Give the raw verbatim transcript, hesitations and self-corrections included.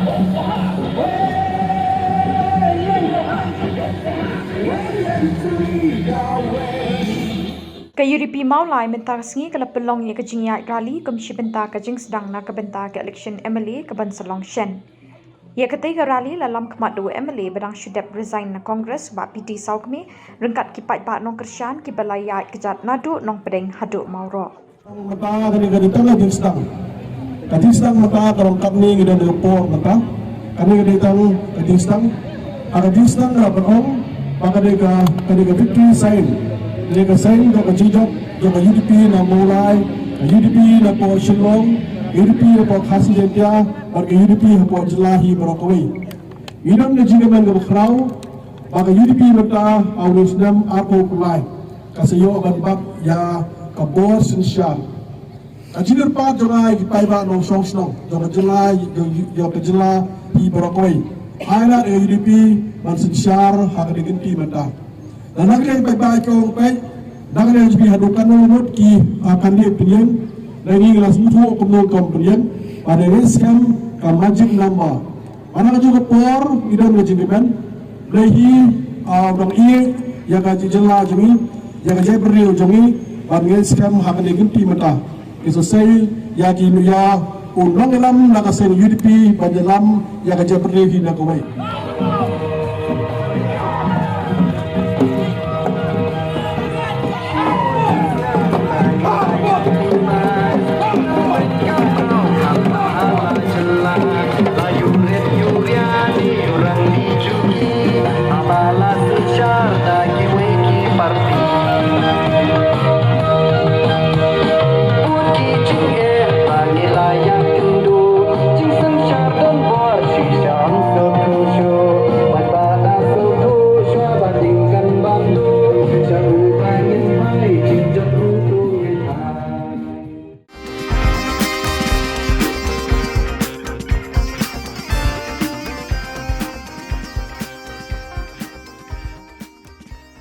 Ka U D P Mawlai mynta ka sngi ka la pynlong ïa ka jingïaid rally kum shi bynta ka jingsdang na ka bynta ka election M L A ka ban sa long shen. Ïa katei ka rally la lam khmat da u M L A ba dang shu dep resign na Congress, Bah P T Sawkmie, ryngkat ki paidbah nongkyrshan kiba la ïaid kjat naduh Nongpdeng haduh Mawroh. Mynta kane ka dei tang ka jingsdang. Ka jingsdang mynta ka long katne, ngi don ka por mynta. Kane ka dei tang ka jingsdang. Ha ka jingsdang ka la ban ong ba ka dei ka, ka dei ka victory sign. Ka dei ka sign jong ka jingjop jong ka U D P na Mawlai, ka U D P na poh Shillong, ka U D P na poh Khasi Jaiñtia, bad ka U D P ha poh jylla hi baroh kawei. Ngi don ka jingkmen kaba khraw ba ka U D P mynta ha une u snem arphew lai ka sa ïoh ban bat ïa ka bor synshar. Ka jingkyrpad jong nga ïa ki paidbah nongshong shnong jong ka jylla, jong, jong ka jylla hi baroh kawei, ai lad ïa ka U D P ban synshar ha kane ka kynti mynta. Lada ka dei paidbah ki ong peit, lada ka dei U D P haduh katno ngut ki, ah, candidate opinion, lada ngi la sngewthuh kumno ka opinion, ba dei skhem ka magic number. Hana kajuh ka por ngi don ka jingkmen. Balei hi, ah, u nongïaid ïa ka jylla jong ngi, ïa ka jaitbynriew jong ngi, ban ngeit skhem ha kane ka kynti mynta. Ki sa sei ïa ki, ïa u nongïalam na ka seng U D P ban ïalam ïa ka jaitbynriew hi na kawei.